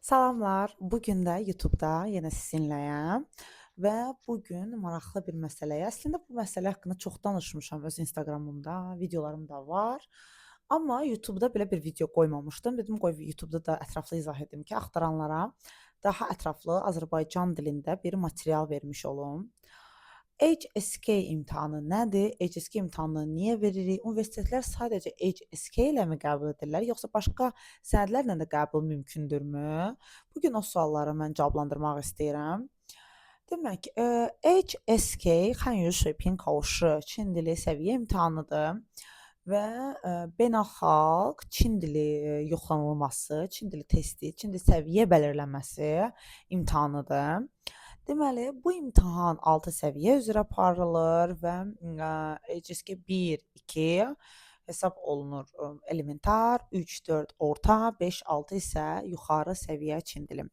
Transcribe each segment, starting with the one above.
Salamlar. Bu gün də YouTube-da yenə sizinləyəm və bu gün maraqlı bir məsələyə, əslində bu məsələ haqqında çox danışmışam öz Instagramımda, videolarım da var. Amma YouTube-da belə bir video qoymamışdım. Dedim qoy YouTube-da da ətraflı izah edim ki, axtaranlara daha ətraflı Azərbaycan dilində bir material vermiş olum. HSK imtahanı nədir? HSK imtahanını niyə veririk? Universitetlər sadəcə HSK ilə mi qəbul edirlər, yoxsa başqa sənədlərlə də qəbul mümkündürmü? Bu gün o sualları mən cavablandırmaq istəyirəm. Demək, HSK 汉语水平考试 Çin dili səviyyə imtahanıdır və beynəlxalq Çin dili yoxlanılması, Çin dili testi, Çin dili səviyyə belirlənməsi imtahanıdır. Deməli, bu imtahan 6 səviyyə üzrə aparılır və HSK 1, 2 hesab olunur elementar, 3, 4 orta, 5, 6 isə yuxarı səviyyə Çin dili.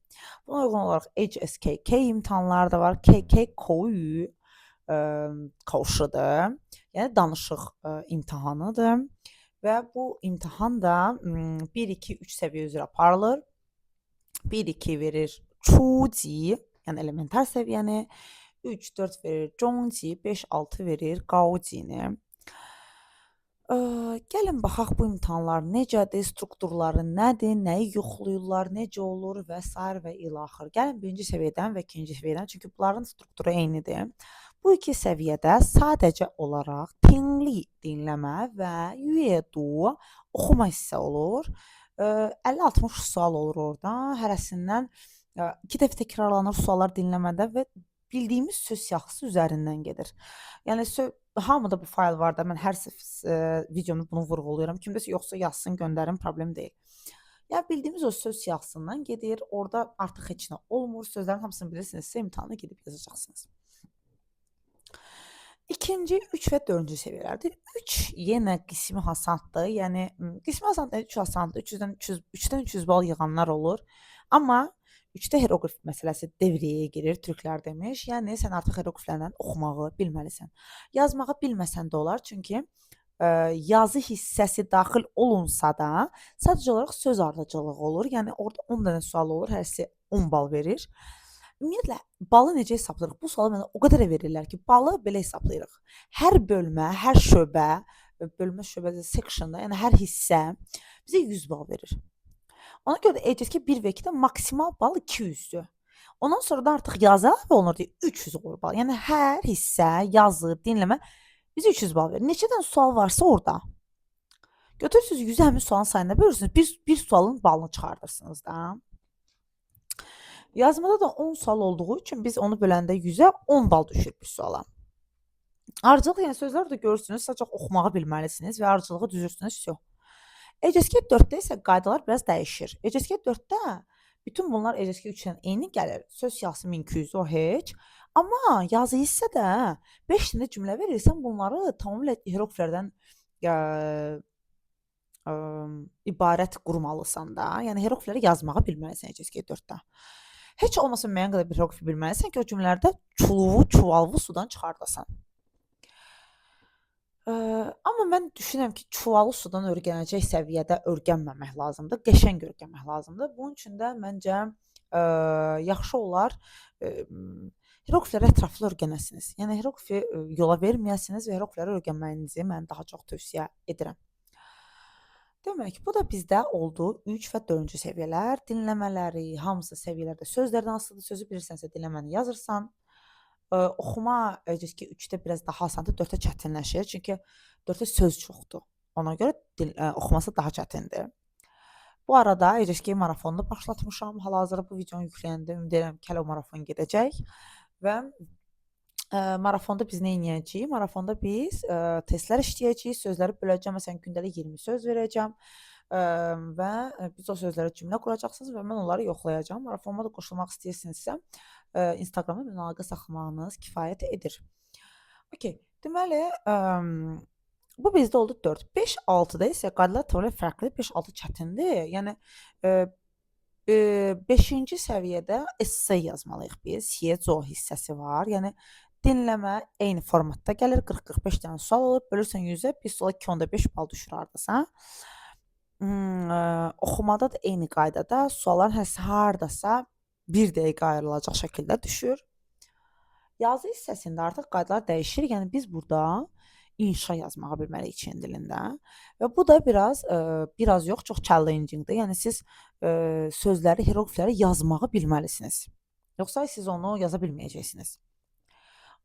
Buna uyğun olaraq HSKK imtahanları da var. KK 口语 考试dır. Yəni danışıq imtahanıdır və bu imtahan da 1, 2, 3 səviyyə üzrə aparılır. 1, 2 verir 初级, yəni elementar səviyyəni, 3, 4 verir 中级, 5, 6 verir 高级-ni. Gəlin baxaq bu imtahanlar necədir, strukturları nədir, nəyi yoxlayırlar, necə olur və sair və ilaxır. Gəlin birinci səviyyədən və ikinci səviyyədən, çünki bunların strukturu eynidir. Bu iki səviyyədə sadəcə olaraq 听力 dinləmə və 阅读 oxuma hissə olur. 50-60 sual olur orada. Hərəsindən 2 dəfə təkrarlanır suallar dinləmədə və bildiyimiz söz siyahısı üzərindən gedir. Yəni hamıda bu fayl var da, mən hər videomda bunu vurğulayıram. Kimdəsə yoxsa yazsın, göndərin, problem deyil. Yəni bildiyimiz o söz siyahısından gedir. Orada artıq heç nə olmur. Sözlərin hamısını bilirsinizsə imtahana gedib yazacaqsınız. İkinci, 3 və 4-cü səviyyələrdir. 3 yenə qismi asandır. Yəni qismi asan deyil, 3 asandır. 300-dən 300, 3-dən 300 bal yığanlar olur. Amma 3-də hieroqlif məsələsi devrəyə girir, türklər demiş. Yəni sən artıq hieroqliflərlə oxumağı bilməlisən. Yazmağı bilməsən də olar, çünki yazı hissəsi daxil olunsa da, sadəcə olaraq söz ardıcıllığı olur. Yəni orada 10 dənə sual olur, hərisi 10 bal verir. Ümumiyyətlə balı necə hesablayırıq? Bu sualı mənə o qədər verirlər ki, balı belə hesablayırıq. Hər bölmə, hər şöbə, bölmə şöbə sectionda, yəni hər hissə bizə 100 bal verir. Ona görə də HSK 1 və 2-də maksimal bal 200-dür. Ondan sonra da artıq yazı əlavə olunur deyə 300 olur bal. Yəni hər hissə, yazı, dinləmə bizə 300 bal verir. Neçə dənə sual varsa orada. Götürürsünüz 100-ü həmin sualın sayına bölürsünüz. Bir sualın balını çıxardırsınız da. Yazmada da 10 sual olduğu üçün biz onu böləndə 100-ə 10 bal düşür bir suala. Ardıcılıq, yəni sözləri də görürsünüz, sadəcə oxumağı bilməlisiniz və ardıcılığı düzürsünüz, vəsə. HSK 4-də isə qaydalar biraz dəyişir. HSK 4-də bütün bunlar HSK 3-lə eyni gəlir. Söz siyahısı 1200 o heç. Amma yazı hissədə 5 dənə cümlə verirsən, bunları tamamilə hieroqliflərdən ibarət qurmalısan da. Yəni hieroqlifləri yazmağı bilməlisən HSK 4-də. Heç olmasa müəyyən qədər bir hieroqlifi bilməlisən ki, o cümlələrdə çuluvu, çuvalvu sudan çıxardasan. Amma mən düşünürəm ki, çuvalı sudan öyrənəcək səviyyədə öyrənməmək lazımdır, qəşəng öyrənmək lazımdır. Bunun üçün də məncə yaxşı olar hieroqlifləri ətraflı öyrənəsiniz. Yəni hieroqlifi yola verməyəsiniz və hieroqlifləri öyrənməyinizi mən daha çox tövsiyə edirəm. Demək, bu da bizdə oldu 3 və 4-cü səviyyələr. Dinləmələri, hamısı səviyyələrdə sözlərdən asılıdır. Sözü bilirsənsə dinləməni yazırsan. Oxuma HSK 3-də biraz daha asandır, 4-də çətinləşir. Çünki 4-də söz çoxdur. Ona görə oxuması daha çətindir. Bu arada HSK marafonunu başlatmışam. Hal-hazırda bu videonu yükləyəndə ümid edirəm ki, hələ o marafon gedəcək və marafonda biz nə edəcəyik? Marafonda biz testlər işləyəcəyik, sözləri böləcəm. Məsələn, gündəlik 20 söz verəcəm və biz o sözlərə cümlə quracaqsınız və mən onları yoxlayacağam. Marafonuma da qoşulmaq istəyirsinizsə, Instagramda mənimlə əlaqə saxlamağınız kifayət edir. Okay, deməli, bu bizdə oldu 4. 5, 6-da isə qaydalar tamamilə fərqlidir. 5, 6 çətindir. Yəni 5-ci səviyyədə esse yazmalıyıq biz. 写作 hissəsi var. Yəni dinləmə eyni formatda gəlir. 40-45 dənə sual olur. Bölürsən 100-ə, bir suala 2.5 bal düşür hardasa. Oxumada da eyni qaydada sualların hərəsi hardasa 1 dəqiqə ayrılacaq şəkildə düşür. Yazı hissəsində artıq qaydalar dəyişir. Yəni biz burada inşa yazmağı bilməliyik Çin dilində və bu da biraz biraz yox, çox challengingdir. Yəni siz sözləri, hieroqlifləri yazmağı bilməlisiniz. Yoxsa siz onu yaza bilməyəcəksiniz.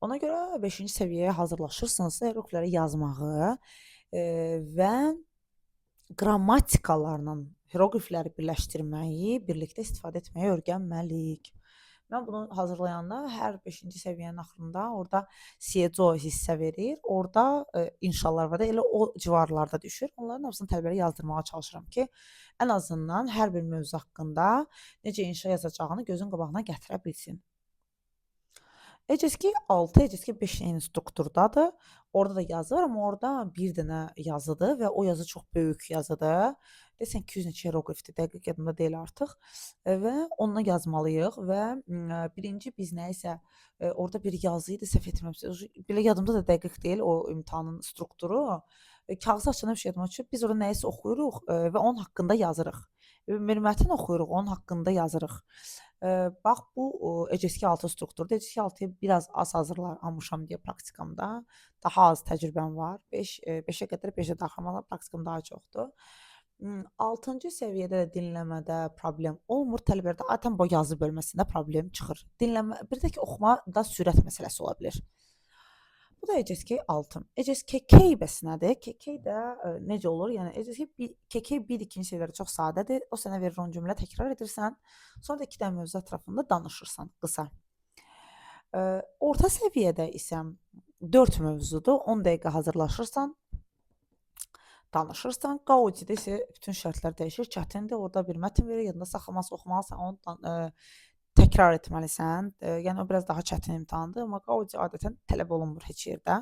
Ona görə 5-ci səviyyəyə hazırlaşırsınızsa, hieroqlifləri yazmağı və qrammatikalarla hieroqlifləri birləşdirməyi, birlikdə istifadə etməyi öyrənməliyik. Mən bunu hazırlayanda hər 5-ci səviyyənin axırında orada CSO hissə verir. Orada inşalar var da, elə o civarlarda düşür. Onların hamısını tələbələrə yazdırmağa çalışıram ki, ən azından hər bir mövzu haqqında necə inşa yazacağını gözün qabağına gətirə bilsin. HSK 6, HSK 5 eyni strukturdadır. Orada da yazı var, amma orada bir dənə yazıdır və o yazı çox böyük yazıdır. Desən 200 neçə hieroqlifdir, dəqiq yadımda deyil artıq. Və onunla yazmalıyıq və birinci biz nəyisə orada bir yazı idi, səhv etmirəmsə, belə yadımda da dəqiq deyil o imtahanın strukturu. Kağızı açanda bir şey yadıma düşür. Biz orada nəyisə oxuyuruq və onun haqqında yazırıq. Bir mətn oxuyuruq, onun haqqında yazırıq. Bax bu HSK 6 strukturudur. HSK 6-ya biraz az hazırlanmışam deyə praktikamda. Daha az təcrübəm var. 5 5-ə qədər 5-ə daxil olmalı, praktikam daha çoxdur. 6-cı səviyyədə də dinləmədə problem olmur. Tələbələrdə adətən bu yazı bölməsində problem çıxır. Dinləmə, bir də ki, oxumada sürət məsələsi ola bilər. Bu da HSK 6. HSK K bəs nədir? KK də necə olur? Yəni HSK 1, KK 1 ikinci səviyyələri çox sadədir. O sənə verir 10 cümlə, təkrar edirsən. Sonra da 2 dənə mövzu ətrafında danışırsan qısa. Orta səviyyədə isə 4 mövzudur. 10 dəqiqə hazırlaşırsan, danışırsan. Qaudidə isə bütün şərtlər dəyişir. Çətindir. Orada bir mətn verir, yadında saxlaması, oxumalısan, onu təkrar etməlisən. Yəni o biraz daha çətin imtahandır, amma Qaudi adətən tələb olunmur heç yerdə.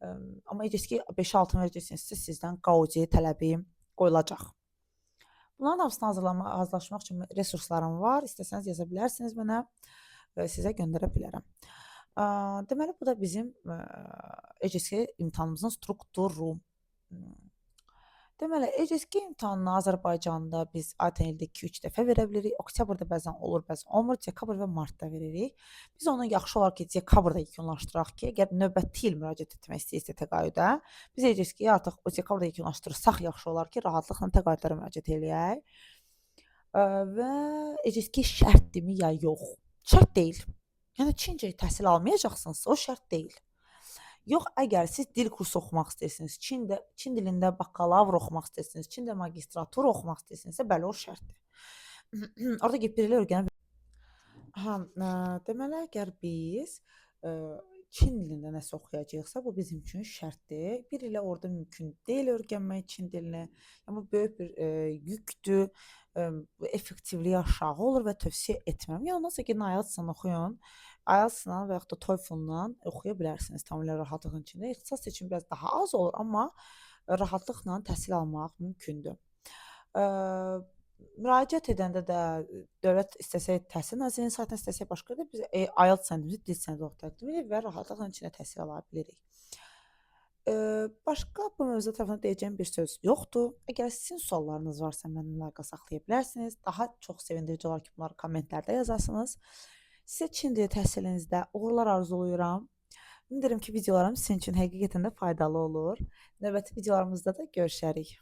Amma HSK 5-6 verəcəksinizsə, sizdən Qaudi tələbi qoyulacaq. Bunların hamısını hazırlaşmaq üçün resurslarım var. İstəsəniz yaza bilərsiniz mənə, sizə göndərə bilərəm. Deməli, bu da bizim HSK imtahanımızın strukturu. Deməli, HSK imtahanını Azərbaycanda biz adətən ildə 2-3 dəfə verə bilirik. Oktyabrda bəzən olur, bəzən olmur. Dekabr və martda veririk. Biz onu yaxşı olar ki, dekabrda yekunlaşdıraq ki, əgər növbəti il müraciət etmək istəyirsə təqaüdə, biz HSK-yi artıq o dekabrda yekunlaşdırsaq yaxşı olar ki, rahatlıqla təqaüdlərə müraciət eləyək. Və HSK şərtdirmi ya yox? Şərt deyil. Yəni Çincə təhsil almayacaqsınızsa, o şərt deyil. Yox, əgər siz dil kursu oxumaq istəyirsiniz, Çin dilində bakalavr oxumaq istəyirsiniz, Çində magistratura oxumaq istəyirsinizsə, bəli, o şərtdir. Orada gedib bir il öyrənə. Hə, deməli, əgər biz Çin dilində nəsə oxuyacaqsa, bu bizim üçün şərtdir. Bir ilə orada mümkün deyil öyrənmək Çin dilini. Yəni bu böyük bir yükdür, effektivliyi aşağı olur və tövsiyə etmirəm. Yəni ondansa gedin IELTS-la oxuyun. IELTS-la və yaxud da TOEFL-la oxuya bilərsiniz tamamilə rahatlığın içində. İxtisas seçimi biraz daha az olur, amma rahatlıqla təhsil almaq mümkündür. Müraciət edəndə də dövlət istəsək Təhsil Nazirliyinin saytına, istəsək başqa yerdə biz IELTS sənədimizi dil sənədi olaraq təqdim edirik və rahatlıqla içində təhsil ala bilirik. Başqa bu mövzu ətrafında deyəcəyim bir söz yoxdur. Əgər sizin suallarınız varsa mənimlə əlaqə saxlaya bilərsiniz. Daha çox sevindirici olar ki, bunları kommentlərdə yazasınız. Sizə Çin dili təhsilinizdə uğurlar arzulayıram. Ümid edirəm ki, videolarım sizin üçün həqiqətən də faydalı olur. Növbəti videolarımızda da görüşərik.